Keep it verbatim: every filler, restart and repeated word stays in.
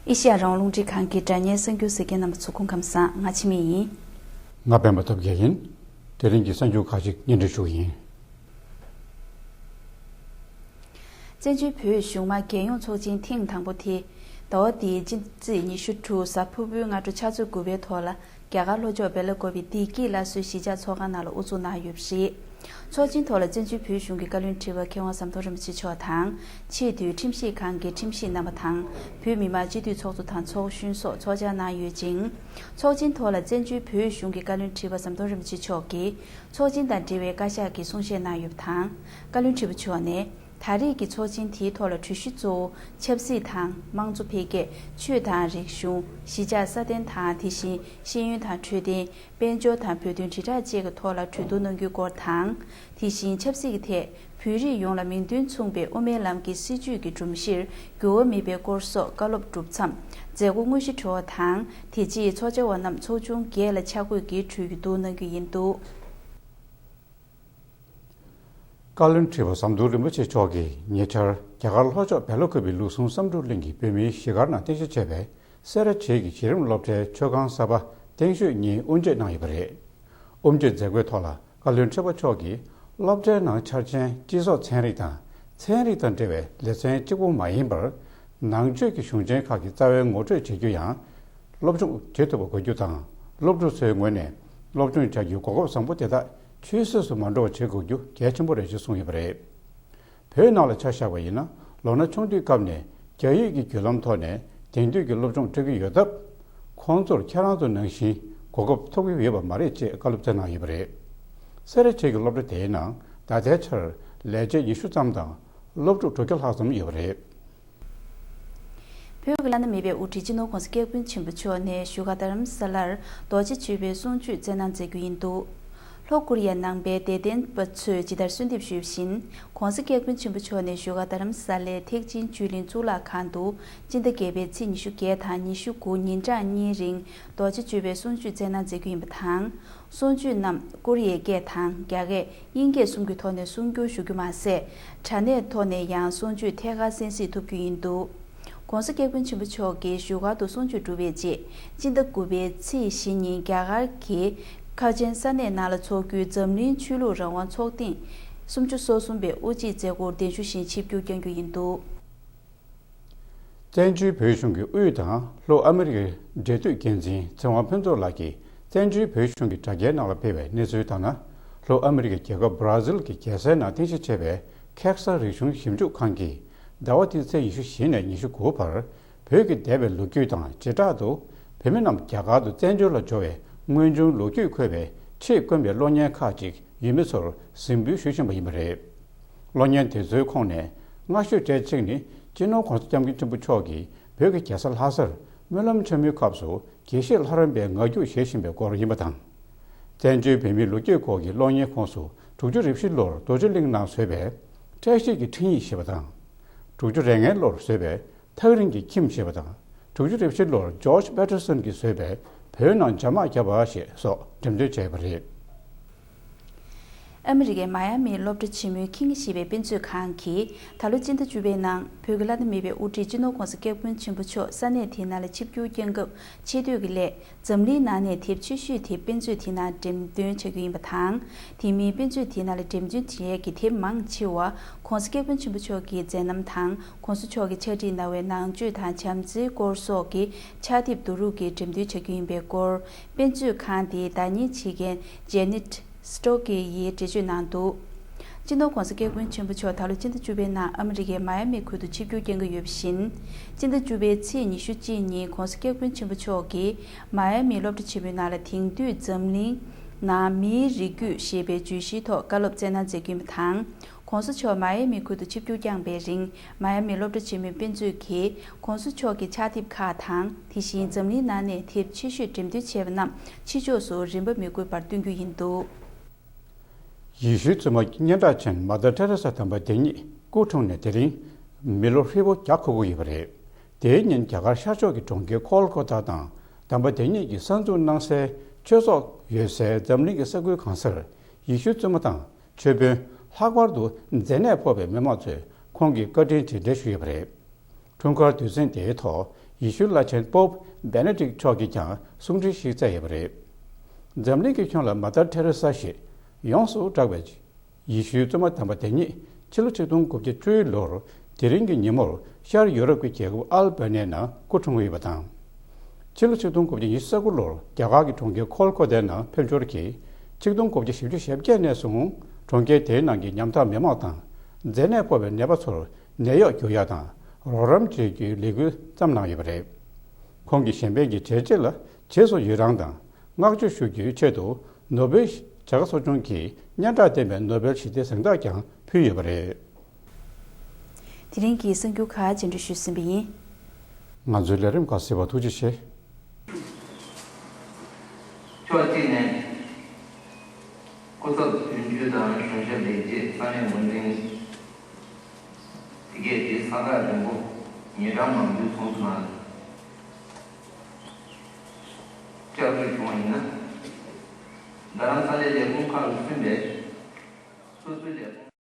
ཨེ་ཤི་ཡ་རང་དབང་རླུང་འཕྲིན་ཁང་གི་དྲ་བརྙན་གསར་འགྱུར་གཟིགས་མཁན་རྣམ་པ་ཚོ་སྐུ་ཁམས་བཟང་། ང་འཆི་མེད་ཡིན། ང་སྤེན་པ་སྟོབས་རྒྱལ་ཡིན། དེ་རིང་གི་གསར་འགྱུར་ཁག་ཅིག་སྙན་སྒྲོན་ཞུ་གི་ཡིན། བཙན་བྱོལ་བོད་གཞུང་མ་རྒྱལ་ཡོངས་ཚོགས་ཆེན་ཐེངས་དང་པོ་དེ་ཟླ་བ་འདིའི་ཕྱི་ཚེས་ཉི་ཤུ་དྲུག་གཟའ་ཕུར་བུའི་སྔ་དྲོ་ཆུ་ཚོད་དགུ་པའི་ཐོག་ལ་རྒྱ་གར་ལྷོ་ཕྱོགས་སྦེལ་ཀོབ་བདེ་སྐྱིད་སླར་གསོའི་གཞིས་ཆགས་ཚོགས་ཁང་ནང་ལ་དབུ་འཛུགས་གནང་ཡོད་པ་རེད། ཚོགས་ཆེན་ཐོག་ལ་བཙན་བྱོལ་བོད་གཞུང་གི་བཀའ་བློན་ཁྲི་པ་མཁས་དབང་ཟམ་གདོང་རིན་པོ་ཆེ་མཆོག་དང་། ཆེས་མཐོའི་ཁྲིམས་ཞིབ་ཁང་གི་ཁྲིམས་ཞིབ་རྣམ་པ་དང་། བོད་མི་མང་སྤྱི་འཐུས་ཚོགས་གཙོ་དང་ཚོགས་གཞོན་སོགས་ཚོགས་བཅར་གནང་ཡོད་ཅིང་། ཚོགས་ཆེན་ཐོག་ལ་བཙན་བྱོལ་བོད་གཞུང་གི་བཀའ་བློན་ཁྲི་པ་ཟམ་གདོང་རིན་པོ་ཆེ་མཆོག་གིས་ཚོགས་ཆེན་དང་འབྲེལ་བའི་བཀའ་ཤག་གི་གསུང་བཤད་གནང་ཡོད་པ་དང་། བཀའ་བློན་ཁྲི་པ་མཆོག་ནས། ད་རེས་ཀྱི་ཚོགས་ཆེན་དེའི་ཐོག་ལ་གྲོས་གཞི་གཙོ་བོ་ཆབ་སྲིད་དང་དམངས་གཙོ་འཕེལ་རྒྱས། ཆོས་དང་རིག་གཞུང་། གཞིས་ཆགས་སྲ་བརྟན་དང་དེ་བཞིན་ཤེས་ཡོན་དང་འཕྲོད་བསྟེན། དཔལ་འབྱོར་དང་བོད་དོན་དྲིལ་བསྒྲགས་བཅས་ཀྱི་ཐོག་ལ་གྲོས་བསྡུར་གནང་རྒྱུའི་སྐོར་དང་། དེ་བཞིན་ཆབ་སྲིད་ཀྱི་ཐད་བོད་རིགས་ཡོངས་ལ་མིང་དོན་མཚུངས་པའི་དབུ་མའི་ལམ་གྱི་སྲིད་བྱུས་ཀྱི་སྒྲོམ་གཞིར་འགྱུར་བ་མེད་པའི་སྐོར་སོགས་བཀའ་སློབ་གྲུབ་མཚམས་མཛད་སྒོ་དངོས་གཞི་གྲོལ་བ་དང་། དེ་རྗེས་ཚོགས་བཅར་བ་རྣམས་ཚོགས་ཆུང་བརྒྱད་ལ་ཆ་བགོས་ཀྱིས་གྲོས་བསྡུར་གནང་རྒྱུ་ཡིན་འདུག་བཀའ་བློན་ཁྲི་པ་ཟམ་གདོང་རིན་པོ་ཆེ་མཆོག་གིས་ཉེ་ཆར་རྒྱ་གར་ལྷོ་ཕྱོགས་སྦེལ་ཀོབ་པའི་ལུགས་ཟུང་བསམ་གྲུབ་གླིང་གི་བོད་མིའི་གཞིས་སྒར་ནང་རྟེན་གཞི་བྱས་པའི་སེ་ར་བྱེས་ཀྱི་གཞི་རིམ་སློབ་གྲྭའི་མཆོད་ཁང་གསར་པ་རྟེན་གཞི་གཉིས་དབུ་འབྱེད་གནང་ཡོད་པ་རེད། དབུ་འབྱེད་མཛད་སྒོའི་ཐོག་ལ་བཀའ་བློན་ཁྲི་པ་མཆོག་གིས་སློབ་གྲྭའི་ནང་འཆར་ཅན་སྤྱི་ཚོགས་ཚན་རིག་དང་ཚན་རིག་དང་འབྲེལ་བའི་ལེ་ཚན་གཅིག་པུ་མ་ཡིན་པར། ནང་ཆོས་ཀྱི་གཞུང་ཆེན་ཁག་གི་རྩ་བའི་ངོ་སྤྲོད་བྱེད་རྒྱུ་ཡང་། སློབ་སྦྱོང་བྱེད་ཐུབ་པ་དགོས་རྒྱུ་དང་། སློབ་ཕྲུག་ཚོའི་ངོས་ནས་སློབ་སྦྱོང་བྱ་རྒྱུའི་གོ་སྐབས་བཟང་པོ་དེ་དག་ཆུད་ཟོས་སུ་མ་འགྲོ་བ་བྱེད་དགོས་རྒྱུ་གལ་ཆེན་པོ་རེད་ཅེས་གསུངས་ཡོད་པ་རེད། བོད་ནང་ལ་ཆ་བཞག་པ་ཡིན་ན། ལོ་ན་ཆུང་དུས་སྐབས་ནས་རྒྱ་ཡིག་གི་བརྒྱུད་ལམ་ཐོག་ནས་དེང་དུས་ཀྱི་སློབ་སྦྱོང་སྤྲད་ཀྱི་ཡོད་སྟབས། ཁོང་ཚོར་ཁྱེད་རང་ཚོ་ནང་བཞིན་གོ་སྐབས་ཐོབ་ཀྱི་ཡོད་པ་མ་རེད་ཅེས་བཀའ་སློབ་སྩལ་གནང་ཡོད་པ་རེད། སེ་ར་བྱེས་ཀྱི་སློབ་གྲྭ་དེའི་ནང་ད་ལྟའི་ཆར་ལས་བྱེད་ཉི་ཤུ་ཙམ་དང་། སློབ་ཕྲུག་དྲུག་བརྒྱ་ལྷག་ཙམ་ཡོད་པ་རེད། བོད་ཀྱི་བླ་ན་མེད་པའི་དབུ་ཁྲིད་སྤྱི་ནོར་༧གོང་ས་༧སྐྱབས་མགོན་ཆེན་པོ་མཆོག་ནས་བཞུགས་སྒར་རྡ་རམ་ས་ལར་རྡོ་རྗེ་གཅོད་པའི་གསུང་ཆོས་སྩལ་གནང་མཛད་རྒྱུ་ཡིན་འདུག་ལྷོ་ཀོ་རི་ཡ་ནང་པའི་དད་ལྡན་པ་ཚོས་ཇི་ལྟར་གསོལ་འདེབས་ཞུས་པ་བཞིན། ༧གོང་ས་༧སྐྱབས་མགོན་ཆེན་པོ་མཆོག་ནས་བཞུགས་སྒར་རྡ་རམ་ས་ལའི་ཐེག་ཆེན་ཆོས་གླིང་གཙུག་ལག་ཁང་དུ་སྤྱི་ཟླ་བརྒྱད་པའི་ཚེས་ཉི་ཤུ་བརྒྱད་དང་ཉི་ཤུ་དགུ་ཉིན་གྲངས་གཉིས་རིང་རྡོ་རྗེ་གཅོད་པའི་གསུང་ཆོས་སྩལ་གནང་མཛད་རྒྱུ་ཡིན་པ་དང་། གསུང་ཆོས་རྣམས་ཀོ་རི་ཡའི་སྐད་དང་རྒྱ་སྐད། དབྱིན་སྐད་གསུམ་གྱི་ཐོག་ནས་གསུང་སྒྱུར་ཞུ་རྒྱུ་མ་ཟད། དྲ་གནས་ཐོག་ནས་ཡང་གསུང་ཆོས་ཐད་ཀར་གསན་གཟིགས་ཐུབ་རྒྱུ་ཡིན་འདུག ྋགོང་ས་ྋསྐྱབས་མགོན་ཆེན་པོ་མཆོག་གིས་བཞུགས་སྒར་དུ་གསུང་ཆོས་གྲུབ་པའི་རྗེས། སྤྱི་ཟླ་དགུ་པའི་ཚེས་བཞི་ཉིན་རྒྱ་གར་གྱི་ཁ་ཆེན་ས་གནས་ནང་ལ་འཚོགས་རྒྱུའི་འཛམ་གླིང་ཆོས་ལུགས་རང་དབང་ཚོགས་ཐེངས་སུམ་ཅུ་སོ་གསུམ་པའི་དབུ་འབྱེད་མཛད་སྒོར་གདན་ཞུ་ཞུས་ནས་ཆིབས་བསྒྱུར་བསྐྱང་རྒྱུ་ཡིན་འདུག་བཙན་བྱོལ་བོད་གཞུང་གི་དབུས་དང་ལྷོ་ཨ་མི་རི་ཀའི་འབྲེལ་མཐུད་འགན་འཛིན་ཚེ་དབང་ཕུན་ཚོགས་ལགས་ཀྱིས་བཙན་བྱོལ་བོད་གཞུང་གི་དྲ་རྒྱའི་ནང་ལ་སྤེལ་བའི་གནས་ཚུལ་ལྟར་ན། ལྷོ་ཨ་མི་རི་ཀའི་རྒྱལ་ཁབ་བྷ་ར་ཟིལ་གྱི་རྒྱལ་སའི་ནང་རྟེན་གཞི་བྱས་པའི་ཁེག་ས་རིག་གཞུང་ཞིབ་འཇུག་ཁང་གིས་ཟླ་བ་འདིའི་ཚེས་ཉི་ཤུ་བཞི་ནས་ཉི་ཤུ་དགུ་བར་བོད་ཀྱི་འདས་པའི་ལོ་རྒྱུས་དང་བྱེ་བྲག་ཏུ་བོད་མི་རྣམས་རྒྱ་གར་དུ་བཙན་བྱོལ་ལ་འབྱོར་བའི་དངོས་བྱུང་ལོ་རྒྱུས་འཁོད་པའི་ཆེས་དཀོན་པའི་གློག་བརྙན་ཁག་ཅིག་ཡུལ་མི་ཚོར་གཟིགས་འབུལ་ཞུ་བཞིན་པ་ཡིན་པ་རེད། གློག་བརྙན་དེ་ཚོའི་ཁོངས་ནས་སྔ་ཤོས་གྲས་གཅིག་ནི་སྤྱི་ནོར་༧གོང་ས་༧སྐྱབས་མགོན་ཆེན་པོ་མཆོག་གིས་བོད་ཀྱི་རྒྱལ་ས་ལྷ་སར་སྨོན་ལམ་འཆང་མུས་སྐབས་སུ་དགེ་བཤེས་ལྷ་རམས་པའི་ངག་རྒྱུན་བཞེས་བཞིན་པའི་སྐོར་ཡིན་པ་དང་། བཙན་བྱོལ་བོད་མིའི་ལོ་རྒྱུས་སྐོར་གྱི་གློག་བརྙན་ཁོངས་སུ་དྲུག་ཅུ་རེ་བཞི་ལོར་རྡོ་རྗེ་གླིང་ནང་བཟོས་པའི་བཀྲ་ཤིས་ཀྱི་འཕྲིན་ཡིག་ཞེས་པ་དང་། དྲུག་ཅུ་རེ་ལྔའི་ལོར་བཟོས་པའི་ཐག་རིང་གི་ཁྱིམ་ཞེས་པ་དང་། དྲུག་ཅུ་རེ་བཞི་ལོར་ཇོརྗ་པེ་ཊར་སན་གྱིས་བཟོས་པའི་བོད་ནང་འཇབ་དམག་བརྒྱབ་པ་ཞེས་སོགས་འགྲེམས་སྟོན་བྱས་པ་རེད། ཨ་མི་རི་ཀའི་མཱ་ཡ་མིའི་སློབ་གྲྭ་ཆེན་མོའི་ཁེ་ཉིན་ཞེས་པའི་དཔེ་མཛོད་ཁང་གིས་ད་ལོ་སྤྱི་ཟླ་བཅུ་པའི་ནང་བོད་ཀྱི་བླ་ན་མེད་པའི་དབུ་ཁྲིད་སྤྱི་ནོར་༧གོང་ས་༧སྐྱབས་མགོན་ཆེན་པོ་མཆོག་ས་གནས་དེའི་ནང་ལ་ཆིབས་བསྒྱུར་བསྐྱངས་སྐབས་ཆེ་བསྟོད་ཀྱི་སླད། འཛམ་གླིང་ནང་ནས་དེབ་ཆེ་ཤོས་དེ་དཔེ་མཛོད་དེའི་ནང་འགྲེམས་སྟོན་བྱ་རྒྱུ་ཡིན་པ་དང་། དེ་མིན་དཔེ་མཛོད་དེའི་ནང་ལ་འགྲེམས་སྟོན་བྱེད་ཡས་ཀྱི་དེབ་མང་ཆེ་བ་༧གོང་ས་༧སྐྱབས་མགོན་ཆེན་པོ་མཆོག་གི་མཛད་རྣམ་དང་༧གོང་ས་མཆོག་གིས་ཕྱག་བྲིས་གནང་བའི་ནང་ཆོས་དང་བྱམས་བརྩེའི་སྐོར་སོགས་ཀྱི་ཕྱག་དེབ་བསྡུ་རུབ་ཀྱིས་འགྲེམས་སྟོན་བྱ་རྒྱུ་ཡིན་པའི་སྐོར། དཔེ་མཛོད་ཁང་དེའི་བདག་གཉེར་བྱེད་མཁན་ཇེ་ནེད་སི་ཏྲོ་ཀེ་ཡིས་འགྲེལ་བརྗོད་གནང་འདུག་སྤྱི་ནོར་༧གོང་ས་༧སྐྱབས་མགོན་ཆེན་པོ་མཆོག་ད་ལོ་སྤྱི་ཟླ་བཅུ་པའི་ནང་ཨ་མི་རི་ཀའི་མཱ་ཡ་མི་ཁུལ་དུ་ཆིབས་བསྒྱུར་བསྐྱང་གི་ཡོད་པ་བཞིན། སྤྱི་ཟླ་བཅུ་པའི་ཚེས་ཉི་ཤུ་གཅིག་ཉིན་༧གོང་ས་༧སྐྱབས་མགོན་ཆེན་པོ་མཆོག་གིས་མཱ་ཡ་མི་སློབ་གྲྭ་ཆེན་མོའི་ནང་ལ་དེང་དུས་འཛམ་གླིང་ནང་མིའི་རིགས་རྒྱུད་ཞེས་པའི་བརྗོད་གཞིའི་ཐོག་བཀའ་སློབ་སྩལ་གནང་མཛད་རྒྱུ་ཡིན་པ་དང་། ༧གོང་ས་མཆོག་མཱ་ཡ་མི་ཁུལ་དུ་ཆིབས་བསྒྱུར་བསྐྱངས་པའི་རིང་། མཱ་ཡ་མི་སློབ་གྲྭ་ཆེན་མོའི་དཔེ་མཛོད་ཀྱིས་༧གོང་ས་མཆོག་གི་ཕྱག་དེབ་ཁག་དང་། དེ་བཞིན་འཛམ་གླིང་ནང་ནས་དེབ་ཆེ་ཤོས་འགྲེམས་སྟོན་བྱས་པ་རྣམས་ཕྱི་ཕྱོགས་སུ་རིན་པ་མི་དགོས་པར་སྟོན་རྒྱུ་ཡིན་འདུག་ཡེ་ཤུའི་བཙུན་མ་སྙན་གྲགས་ཅན་མ་ཏར་ཏེ་རེ་ས་དམ་པ་དེ་ཉིད་སྐུ་འཁྲུངས་ནས་དེ་རིང་མི་ལོ་ཧྲིལ་པོ་བརྒྱ་འཁོར་གྱི་ཡོད་པ་རེད། དེའི་ཉིན་རྒྱ་གར་ཤར་ཕྱོགས་ཀྱི་གྲོང་ཁྱེར་ཁོལ་ཀོ་ཐ་དང་དམ་པ་དེ་ཉིད་ཀྱི་གསར་འཛུགས་གནང་སའི་ཆོས་ཚོགས་ཡོད་སའི་འཛམ་གླིང་གི་ས་ཁུལ་གང་སར་ཡེ་ཤུའི་བཙུན་མ་དང་། ཆོས་དཔོན། ལྷག་པར་དུ་མཛེ་ནད་ཕོག་པའི་མི་མང་ཚོས་ཁོང་གི་བཀའ་དྲིན་དྲིལ་བསྒྲགས་ཞུས་ཡོད་པ་རེད། འཁྲུངས་སྐར་དུས་ཆེན་དེའི་ཐོག་ ཡེ་ཤུའི་བླ་ཆེན་པོབ་བེ་ནེ་ཏིག་མཆོག་གིས་ཀྱང་གསུང་འཕྲིན་ཞིག་བསྩལ་ཡོད་པ་རེད། འཛམ་གླིང་གི་ཁྱོན་ལ་མ་དར་ཐེ་རེ་ས་ཞེས་ཡོངས་སུ་གྲགས་པའི་ཡེ་ཤུའི་བཙུན་མ་དམ་པ་དེ་ཉིད་ཕྱི་ལོ་ཆིག་སྟོང་དགུ་བརྒྱ་བཅུའི་ལོར་དེ་རིང་གི་ཉིན་མོར་ཤར་ཡོ་རོབ་ཀྱི་རྒྱལ་ཁབ་ཨལ་བྷ་ནི་ཡའི་ནང་སྐུ་འཁྲུངས་ཡོད་པ་དང་། ཕྱི་ལོ་ཆིག་སྟོང་དགུ་བརྒྱ་ཉི་ཤུ་རྩ་དགུ་ལོར་རྒྱ་གར་གྱི་གྲོང་ཁྱེར་ཁོལ་ཁོ་ཏའི་ནང་ཕེབས་འབྱོར་གྱིས་ཆིག་སྟོང་དགུ་བརྒྱ་བཞི་བཅུ་ཞེ་བརྒྱད་ནས་བཟུང་གྲོང་ཁྱེར་དེའི་ནང་གི་ཉམ་ཐག་མི་མང་དང་མཛེ་ནད་ཕོག་པའི་ནད་པ་ཚོར་ནད་གཡོག་བསྒྱུར་ཡ་དང་རོགས་རམ་བྱེད་རྒྱུའི་ལས་འགུལ་བརྩམས་གནང་ཡོད་པ་རེད། ཁོང་གིས་གཞན་ཕན་གྱི་བྱས་རྗེས་ལ་རྗེས་སུ་ཡི་རང་དང་བསྔགས་བརྗོད་ཞུ་རྒྱུའི་ཆེད་དུ་ནོ་བེལ་བྱ་དགའ་ཚོགས་ཆུང་གིས་སྙན་གྲགས་ལྡན་པའི་ནོ་བེལ་ཞི་བདེའི་གཟེངས་རྟགས་ཀྱང་ཕུལ་ཡོད་པ་རེད། དེ་རིང་གི་གསར་འགྱུར་ཁག་སྙན་སྒྲོན་ཞུས་ཟིན་པ་ཡིན། ང་ཚོའི་ལས་རིམ་ཁག་གཟིགས་པར་ཐུགས་རྗེ་ཆེ། ཕྱོགས་གཅིག་ནས་སྐུ་ཚབ་དོན་གཅོད་དང་གཞུང་ཞབས་ལས་བྱེད་ས་གནས་འགོ་འཛིན། དེ་གས་དེ་ས་ཐག་རིང་པོ་ཉེ་འགྲམ་མང་པོའི་ཚོགས་འདུ་ནང་བཅར་དགོས་བྱུང་བ་ཡིན་ན། རྡ་རམ་ས་ལའི་ལས་ཁུངས་ཁག་ལ་སུན་པས་སོ་སོའི་ལས་ཁུངས།